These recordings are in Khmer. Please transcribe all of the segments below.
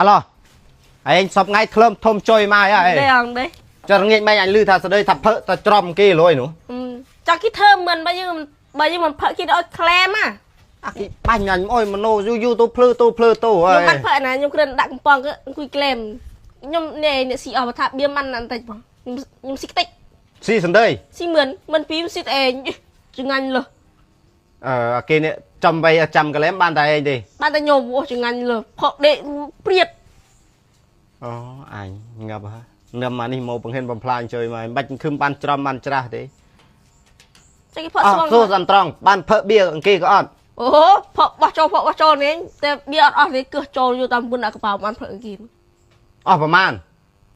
អាឡោះឯងសពថ្ងៃក្លើមធំចុយមកហើយ ទេអងទេ ចរងាចមិនអញលឺថាស្ដីថាផឹកតែច្រំគេលុយនោះ ចង់គេធ្វើមិនបើយើងមិនផឹកគេឲ្យក្លែម អាគេបាញ់អញអុយមโนយូរយូរទៅភ្លឺទៅភ្លឺទៅហើ ខ្ញុំ យ បាត់ផឹកណាខ្ញុំគ្រាន់ដាក់កំប៉ុងគឺអង្គុយក្លែមខ្ញុំនេះអ្នកស៊ីអស់ថាបៀមបានបន្តិចបងខ្ញុំស៊ីខ្ទេច ស៊ីសណ្ដី ស៊ីមឿនមិនពីស៊ីឯងចងាញ់លើ អឺអាគេនេះចំវៃចាំក្លែមបានតែឯងទេ បានតែខ្ញុំអូចងាញ់លើផកដេកព្រៀត អូអញងាប់ហើយនឹមអានេះមកបង្ហិនបំផ្លាញជួយមកមិនបាច់ខឹមបានច្រំបានច្រាស់ទេ ចេះគេផកស្វង សួរសំត្រង់បានផឹកបៀអង្គគេក៏អត់ អូផកបោះចូលផកបោះចូលនេះតែបៀអត់អស់ទេគឺចូលយកតាមពុនដាក់កប៉ៅបានផឹកគេ អស់ប្រមាណ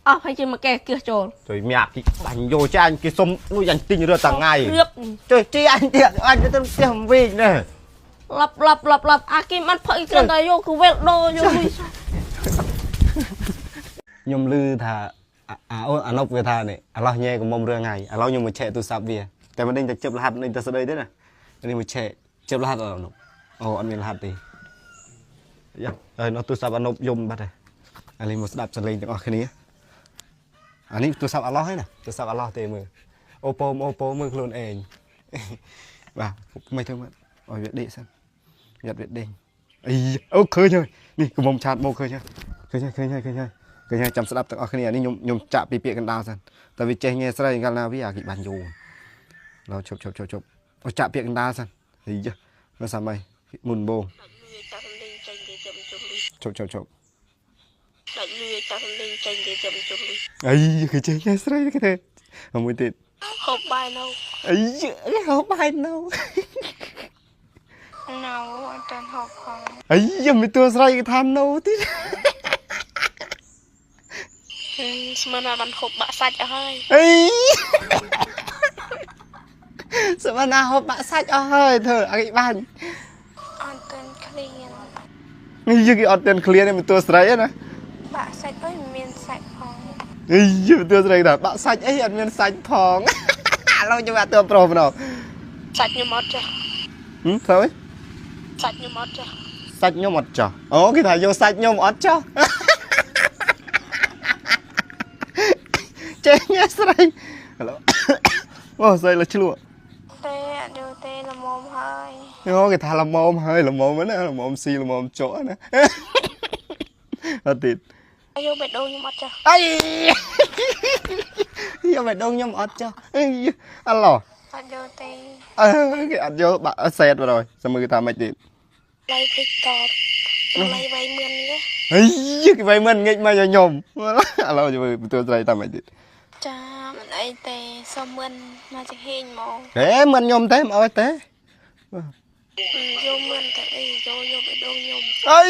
អស់ហើយជាមួយកែគឹះចូល ជួយញាក់គេបាញ់យកចាអញគេសុំលុយអញទិញរើតាថ្ងៃ រៀប ជួយជីអញទៀតអញទៅផ្ទះវិញនេះ ឡប់ឡប់ឡប់ឡប់អាគេមិនផឹកគ្រាន់តែយកគឺវេលដូយកលុយ ខ្ញុំឮថាអាអូនអាណុកវាថានេះឥឡោះញ៉ែកំមុំរឿងថ្ងៃឥឡូវខ្ញុំមកឆែកទូរស័ព្ទវាតែមិនដឹងតែជិបរហ័សនឹងតែស្ដីទេណានេះមកឆែកជិបរហ័សអត់អាណុកអូអត់មានរហ័សទេយ៉ាហើយនោះទូរស័ព្ទអាណុកយំបាត់ហើយឥឡូវមកស្ដាប់សលេងទាំងអស់គ្នាអានេះទូរស័ព្ទអាឡោះហើយណាទូរស័ព្ទអាឡោះទេមើលអូប៉ូអូប៉ូមើលខ្លួនឯងបាទមិនធ្វើមើលឲ្យវាដេកសិនយ៉ាត់វាដេកអីអូឃើញហើយនេះកំមុំឆាតមកឃើញហើយឃើញហើយឃើញហើយឃើញហើយឃើញហើយចាំស្ដាប់ទាំងអស់គ្នានេះខ្ញុំខ្ញុំចាក់ពីពាក្យកណ្ដាលសិនតែវាចេះញ៉ែស្រីកាលណាវាអាគេបានយូរឡូវជប់ជប់ជប់ជប់អូចាក់ពាក្យកណ្ដាលសិនអីមើលសាមៃមុនបងជប់ជប់ជប់ ដាច់លឿយតាលេងចេញទៅចាំជុំលុយ អីគឺចេះញ៉ែស្រីគេទេមួយទៀត ហូបបាយនៅ អីហូបបាយនៅ នៅអត់ទាន់ហូបផង អីមិនទួស្រីគេថានៅទៀត ស្មានថាបានហូបបាក់សាច់អស់ហើយ អីស្មានណាហូបបាក់សាច់អស់ហើយធ្វើអីបាញ់ អត់ទាន់ឃ្លាន នេះយើងគេអត់ទាន់ឃ្លានទេមិនទួស្រីណា បាក់សាច់អុយមិនមានសាច់ផង អីយើងទួស្រីថាបាក់សាច់អីអត់មានសាច់ផងឥឡូវខ្ញុំអត់ទួប្រុសម្ដង សាច់ខ្ញុំអត់ចាស់ ហឹមធ្វើអី សាច់ខ្ញុំអត់ចាស់ សាច់ខ្ញុំអត់ចោះអូគេថាយកសាច់ខ្ញុំអត់ចោះចេះញ៉ែស្រីឥឡូវអូស្រីលឆ្លក់ ទេអត់យកទេល្មមហើយ អូគេថាល្មមហើយល្មមណាល្មមស៊ីល្មមចក់ណាអត់ទៀត យកបេះដូងខ្ញុំអត់ចាស់ អីយកបេះដូងខ្ញុំអត់ចោះអីអាឡោ អត់យកទេ អើគេអត់យកបាក់សេតបណ្ដោយសមមើលគេថាម៉េចទៀត ឡៃភ្លេចតបឡៃវៃមឿននេះ អីគេវាយមិនងាកមកឲ្យខ្ញុំឥឡូវជួយបន្ទួស្រីតាមម៉េចទៀត ចាមិនអីទេសុំមឿនមកចំហេងហ្មង ហេមិនខ្ញុំទេមិនអោយទេ យកមឿនតែអីយកយកបេះដូងខ្ញុំ អី